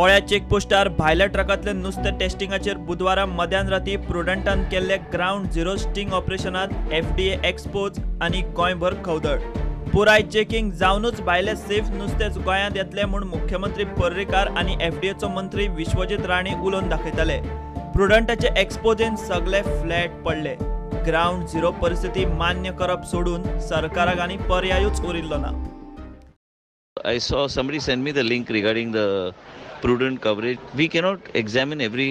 पोळ्या चेकपोस्टार भायल्या ट्रकांतले नुस्तें टेस्टिंगाचेर बुधवारा मध्यान राती प्रुडंटान केल्ले ग्रावंड झिरो स्टिंग ऑपरेशनात एफडीए एक्सपोज आनी गोंयभर खवदळ. पुराय चेकिंग जावनूच भायले सेफ नुस्तेंच गोंयांत येतलें म्हूण मुख्यमंत्री पर्रीकार आनी एफडीएचो मंत्री विश्वजीत राणे उलोवन दाखयताले. प्रुडंटाचे एक्सपोजेन सगळे फ्लॅट पडले. ग्रावंड झिरो परिस्थिती मान्य करप सोडून सरकाराक आनी पर्यायूच उरिल्लो ना. I saw somebody send me the link regarding the prudent coverage. We cannot examine every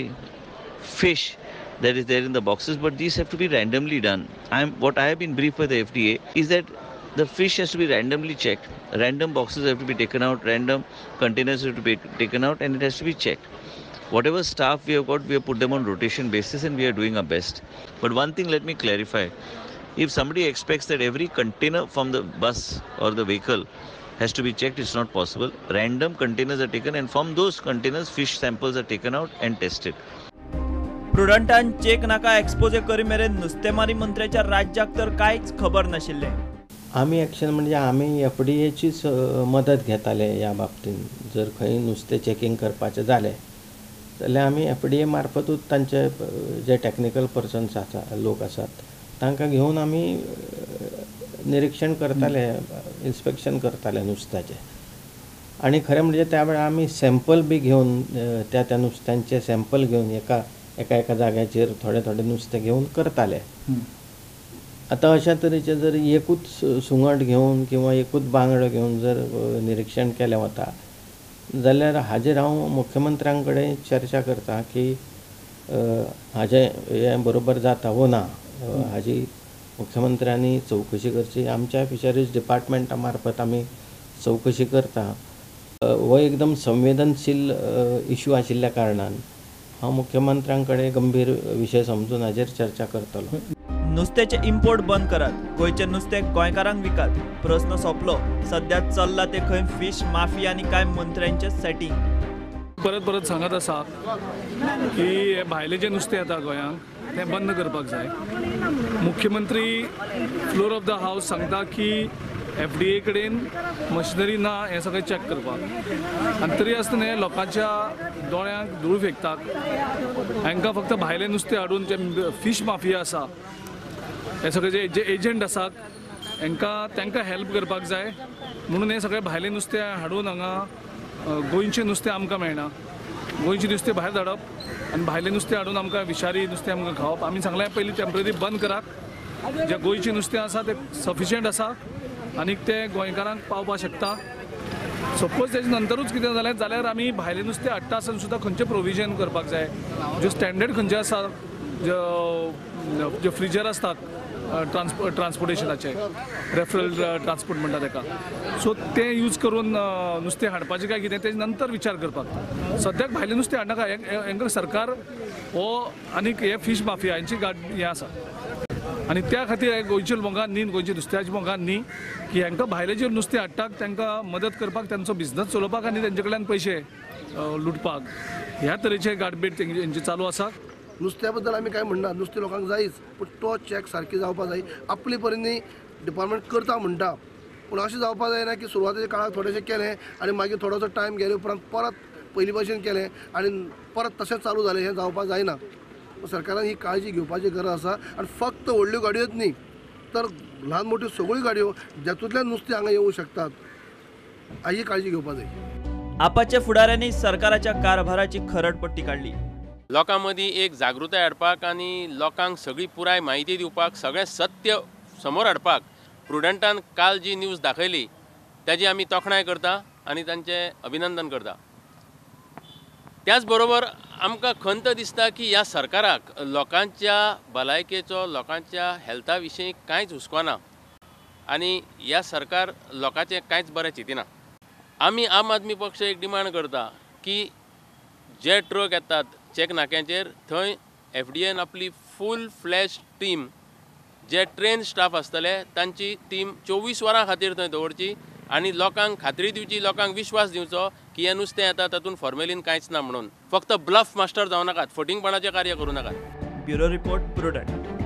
fish that is there in the boxes, but these have to be randomly done. What I have been briefed by the FDA is that the fish has to be randomly checked. Random boxes have to be taken out, random containers have to be taken out, and it has to be checked. Whatever staff we have got, we have put them on rotation basis and we are doing our best. But one thing let me clarify. If somebody expects that every container from the bus or the vehicle has to be checked, it's not possible. Random containers are taken and from those containers fish samples are taken out and tested. प्रुडंटान check नाका exposé करी मेरेन नुस्तेमारी मंत्र्याच्या राज्याक तर कांयच खबर नाशिल्लें. आमी action म्हणजे आमी एफडीएचीच मदत घेताले ह्या बाबतींत. जर खंय नुस्तें चॅकिंग करपाचें जालें जाल्यार आमी एफडीए मार्फतूच तांचे जे टॅक्निकल पर्सन्स आसा, लोक आसात, तांकां घेवन आमी निरिक्षण करताले, इन्स्पेक्शन करताले नुस्त्याचें. आनी खरें म्हणजे त्या वेळार आमी सॅम्पल बी घेवन त्या त्या नुस्त्यांचे सॅम्पल घेवन एका एका एका जाग्याचेर थोडे थोडे नुस्तें घेवन करताले. आतां अशा तरेचें जर एकूच सुंगट घेवन किंवा एकूच बांगडो घेवन जर निरिक्षण केलें वता जाल्यार हाजेर हांव मुख्यमंत्र्यां कडेन चर्चा करता की हाजें हें बरोबर जाता वो ना, हाजी मुख्यमंत्र्यांनी चवकशी करची. आमच्या फिशरीज डिपार्टमेंटा मार्फत आमी चवकशी करता. हो एकदम संवेदनशील इशू आशिल्ल्या कारणान हांव मुख्यमंत्र्यां कडेन गंभीर विशय समजून हाजेर चर्चा करतलो. नुस्त्याचे इम्पोर्ट बंद करात, गोंयचें नुस्तें गोंयकारांक विकात, प्रस्न सोंपलो. सद्या चल्ला ते खंय फिश माफिया आनी कांय मंत्र्यांचें सेटिंग. परत परत सांगत आसा की हे भायले जे नुस्तें येता गोंयांक तें बंद करपाक जाय. मुख्यमंत्री फ्लोर ऑफ the house सांगता की एफडीए कडेन मशिनरी ना हें सगळें चॅक करपाक, आनी तरी आसतना हे लोकांच्या दोळ्यांक धूळ फेकतात. हांकां फक्त भायलें नुस्तें हाडून जे फिश माफिया आसा, हे सगळे जे एजंट आसात हांकां तांकां हेल्प करपाक जाय म्हणून हे सगळे भायलें नुस्तें हाडून हांगा गोंयचें नुस्तें आमकां मेळना. गोंयचें नुस्तें भायर धाडप आनी भायलें नुस्तें हाडून आमकां विशारी नुस्तें आमकां खावप. आमी सांगलें पयलीं टेंपररी बंद करात. जे गोंयचें नुस्तें आसा तें सफिशियंट आसा आनी तें गोंयकारांक पावपाक शकता. सपोज तेजे नंतरूच कितें जालें जाल्यार आमी भायलें नुस्तें हाडटा आसतना सुद्दां खंयचें प्रोविजन करपाक जाय, ज्यो स्टँडर्ड खंयचे आसा, ज्यो फ्रिजर आसतात ट्रान्सपोर्टेशनाचे, रेफरल ट्रान्सपोर्ट म्हणटा ताका, सो तें यूज करून नुस्तें हाडपाचें काय कितें तेजे नंतर विचार करपाक. सद्याक भायलें नुस्तें हाडनाका. हांकां सरकार हो आनीक हे फिश माफिया हांची गाड हें आसा आनी त्या खातीर गोंयच्या लोकांक न्ही, गोंयच्या नुस्त्याच्या मोगान न्ही की हांकां भायलें जें नुस्तें हाडटात तांकां मदत करपाक, तांचो बिजनस चलोवपाक आनी तेंचे कडल्यान पयशे लुटपाक ह्या तरेचे गाडबेट तेंचे चालू आसा. नुस्त्या बद्दल आमी कांय म्हणना, नुस्तें लोकांक जायच, पूण तो चॅक सारकी जावपा जाय. आपले परीन डिपार्टमेंट करता म्हणटा, पूण अशें जावपा जायना की सुरवातेच्या काळाक थोडेशें केलें आनी मागीर थोडोसो टायम गेले उपरांत परत पयलीं भशेन केलें आनी परत तशेंच चालू जालें, हें जावपा जायना. सरकारान ही काळजी घेवपाची गरज आसा. आनी फक्त व्हडल्यो गाडयोच न्ही तर ल्हान मोट्यो सगळ्यो गाडयो जातूंतल्यान नुस्तें हांगा येवंक शकतात, हाजी काळजी घेवपा जाय. आपाच्या फुडाऱ्यांनी सरकाराच्या कारभाराची खरडपट्टी काडली. लोकां मदीं एक जागृताय हाडपाक आनी लोकांक सगळी पुराय म्हायती दिवपाक, सगळें सत्य समोर हाडपाक प्रुडंटान काल जी न्यूज दाखयली ताजी आमी तोखणाय करता आनी तांचें अभिनंदन करता. त्याच बरोबर आमकां खंत दिसता की ह्या सरकाराक लोकांच्या भलायकेचो, लोकांच्या हेल्था विशीं कांयच हुस्को ना आनी ह्या सरकार लोकांचें कांयच बरें चिंतिना. आमी आम आदमी पक्ष एक डिमांड करता की जे ट्रक येतात चॅक नाक्यांचेर थंय एफडीएन आपली फूल फ्लॅश टीम, जे ट्रेन स्टाफ आसतले तांची टीम 24 वरां खातीर थंय दवरची आनी लोकांक खात्री दिवची, लोकांक विश्वास दिवचो की हें नुस्तें येता तातूंत फॉर्मेलीन कांयच ना म्हणून. फक्त ब्लफ मास्टर जावं नाकात, फटींगपणाचें कार्य करूं नाकात. Bureau report, Prudent.